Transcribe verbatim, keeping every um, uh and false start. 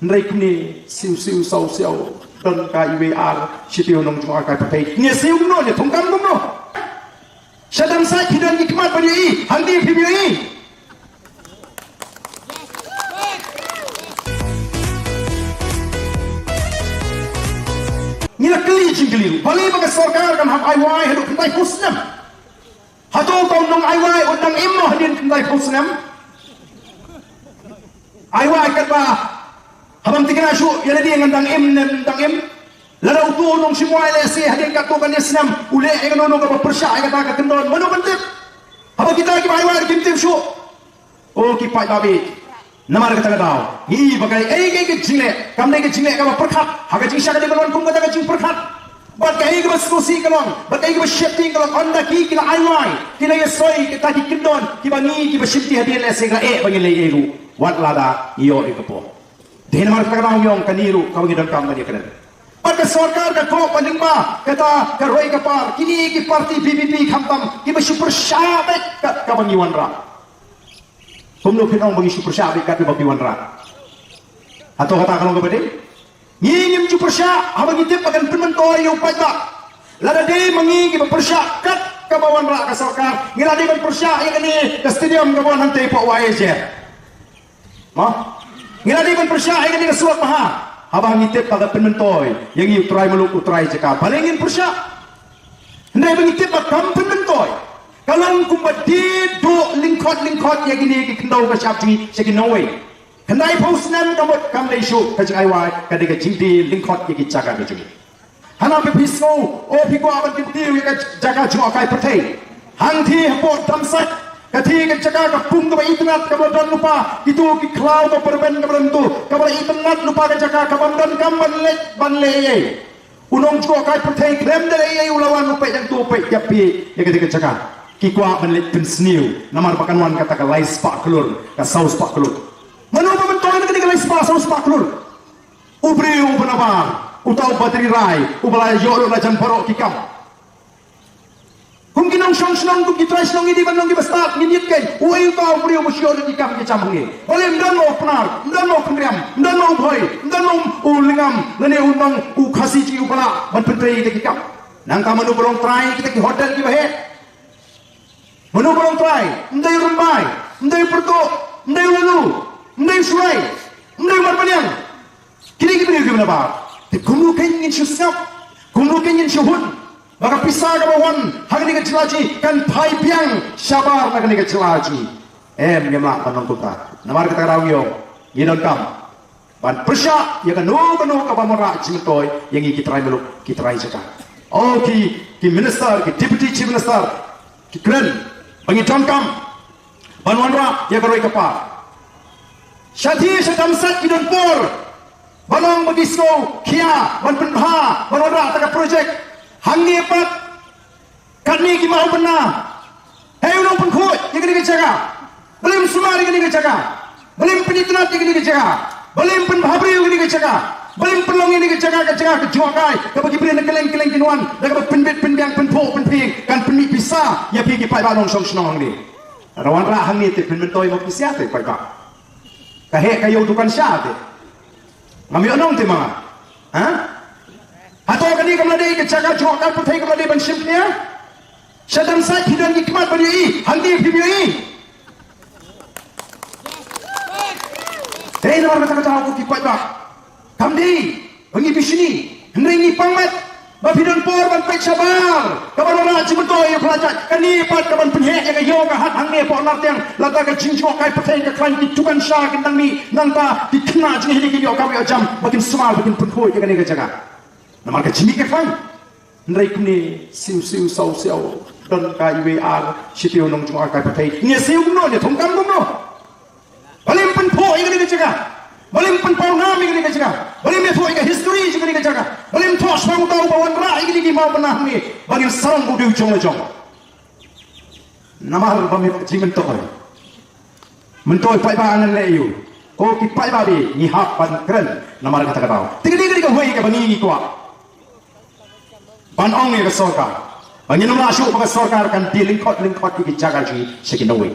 Hynrei kumne siew siew saw saw don ka iwei ar shi taïew nongjngohkai pyrthei. Ngi siew kumno, ngi thungkam kumno? Sha Damsait phi don ki khmat ban ïohi, hangne phim ïohi. Ngi la kylli jingkylli ruh, balei ba ka sorkar kan hap ai wai haduh khyndai phew snem? Hato uto u nong ai wai u dang im mo hadien khyndai phew snem? Ai wai katba haba ym thikna shuh ïa lade ngan dang im ne ym dang im. Lada uto u nongshim wai lehse hadien katto katne snem u leh ïa kano kano kaba pyrshah ïa kata ka kyndon, mano ban tip? Haba kita kiba ai wai kim tip shuh. O ki paidbah, namar kata ka daw ngi i ba kaei kaei ka jingleh kam dei ka jingleh kaba pyrkhat ha ka jingshah, ka dei ban wan kum kata ka jingpyrkhat. Bad kaei kaba sngewsih ka long, bad kaei kaba sheptieng ka long, ynda ki, ki la ai wai, ki la ïasoi kita ki kyndon kiba ngi kiba shimti hadien lehse ka eh ba ngin leh ei ruh, wat lada ngi ïoh ïa ka por. Te namar kata ka daw ngi ong kane ruh kaba ngi donkam ban ïakren. Bad ka sorkar ka koh ba lyngba kata ka roi ka par, kine ki parti V P P khamtam kiba shu pyrshah beit ka, kaba ngi wanrah. Kumno phin ong ba ngi shu pyrshah beit katba phi wanrah? Hato kata ka long kaba dei? Ngi ngim ju pyrshah haba ngi tip ba kan pynmyntoi ïa u paidbah. Lada dei ma ngi kiba pyrshah kat kaba wanrah ka sorkar, ngi la dei ban pyrshah ïa kane ka stadium kaba wan hangtei hapoh Y A Z. Mo? Ngi la dei ban pyrshah ïa kane ka surok bha haba ngi tip ba kan pynmyntoi ïa ngi u trai muluk u trai jaka. Balei ngin pyrshah? Hynrei ba ngi tip ba kam pynmyntoi, ka long kumba die duh lyngkhot lyngkhot ïa kine ki khyndew ka shap jong ngi sha ki nongwei. Khyndai phew snem ka mut kam dei shuh ka jingai wai, ka dei ka jingdie lyngkhot ïa ki jaka ka jong ngi. Hana phi, phi sngew, o phi kwah ban kyntiew ïa ka jaka jngohkai pyrthei. Hangtei hapoh Damsait, katei ka jaka ka pung kaba itynnad kaba la don lypa, kito ki khlaw kaba rben kaba rem tu, kaba la itynnad lypa ka jaka, kaba ym donkam ban leit ban leh ei ei. U nongjngohkai pyrthei khlem da leh ei ei u la wan u peit hangto u peit ïa phi ïa katei ka jaka. Ki kwah ban leit pynsniew namar ba kan wan kata ka lai spah klur, ka saw spah klur. Mano ba myntoi na katei ka lai spah saw spah klur? U briew uba nabar, uta uba dri rai, uba la ïoh lut la jan baroh ki kam. Kum ki nongshong shnong, kum ki trai shnong, ngi dei ban long kiba stad, ngin ïit kein. Uei uta u briew uba shu ïoh lut ki kam ki jam hangne? Balei ym don ma u Pnar, ym don ma u Khynriam, ym don ma u Bhoi, ym don ma u, u Lyngngam, lane u nong u Khasi jong ngi uba lah ban pyntrei ïa kita ki kam? Nangta mano ba long trai kita ki hotel kiba heh? Mano ba long trai? Ym dei u Rymbai, ym dei u Pyrtuh, ym dei u Laloo, ym dei u Shuwai, ym dei u Marpaniang. Kine ki briew kiba nabar. Te kumno kein ngin shu sngap? Kumno kein ngin shu hun ba ka pisa kaba wan ha kane ka jylla jong ngi kan phai biang shabar na kane ka jylla jong ngi? Em, ngim lah ban long kumta. Namar kata ka daw ngi ong, ngi donkam ban pyrshah ïa kano kano kaba wanrah jingmyntoi ïa ngi ki trai muluk, ki trai jaka. O ki, ki minister, ki deputy chief minister, ki kren ba ngi donkam ban wanrah ïa ka roi ka par. Shathie sha Damsait ki don por ban ong ba ki sngew khia ban pynbha ban wanrah kata ka project. Hangne pat katne ki mawbynna. Hei u nongpynkhuid ïa kane ka jaka, balei ym sumar ïa kane ka jaka? Balei ym pynitynnad ïa kane ka jaka? Balei ym pynbhabriew ïa kane ka jaka? Balei ym pynlong ïa kane ka jaka ka jaka ka jngohkai kaba ki briew na kylleng kylleng kin wan da kaba pynbit pynbiang, pynphuh pynphieng, kan pynmih pisa ïa phi ki paidbah nongshong shnong hangne? Lada wanrah hangne te pynmyntoi mo phi sha te paidbah? Ka heh ka ïew dukan sha te. Ngam ïoh nong te ma nga. Ha? Hato kane kam la dei ka jaka jngohkai pyrthei kaba la dei ban shim khia? Sha Damsait phi don ki khmat ban ïohi, hangne phim ïohi. Hei, namar kata ka daw ko ki paidbah, kam dei ba ngi bishni, hynrei ngi pang met ba phi don por ban peit shabar kaban wanrah jingmyntoi ïa u pla jait. Kane pat kaban pynheh ïa ka ïew ka hat hangne hapoh Nartiang. Lada ka jingjngohkai pyrthei ka khlaiñ, ki dukan sha kin dang mih, nangta ki khynnah jong ngi hi kin ïoh kam ïoh jam ba kin sumar ba kin pynkhuid ïa kane ka jaka. Namar ka jingmih ka khlaiñ. Hynrei kumne siew siew saw saw don ka iwei ar shi taïew nongjngohkai pyrthei. Ngi siew kumno, ngi thungkam kumno? Balei ym pynphuh ïa kane ka jaka? Balei ym pynpawnam ïa kane ka jaka? Balei ym ïathuh ïa ka history jong kane ka jaka? Balei ym thoh shaphang uta uba wanrah ïa kine ki mawbynna hangne ba ngin sarong u dei u jong la jong? Namar ba jingmyntoi, myntoi paidbah ngan leh ïa u. Ko ki paidbah, ngi hap ban kren namar kata ka daw. Te kane ka dei kawei kaba ngi ngi kwah ban ong ïa ka sorkar ba ngin ym lah shuh ba ka sorkar kan die lyngkhot lyngkhot ïa ki jaka jong ngi sha ki nongwei.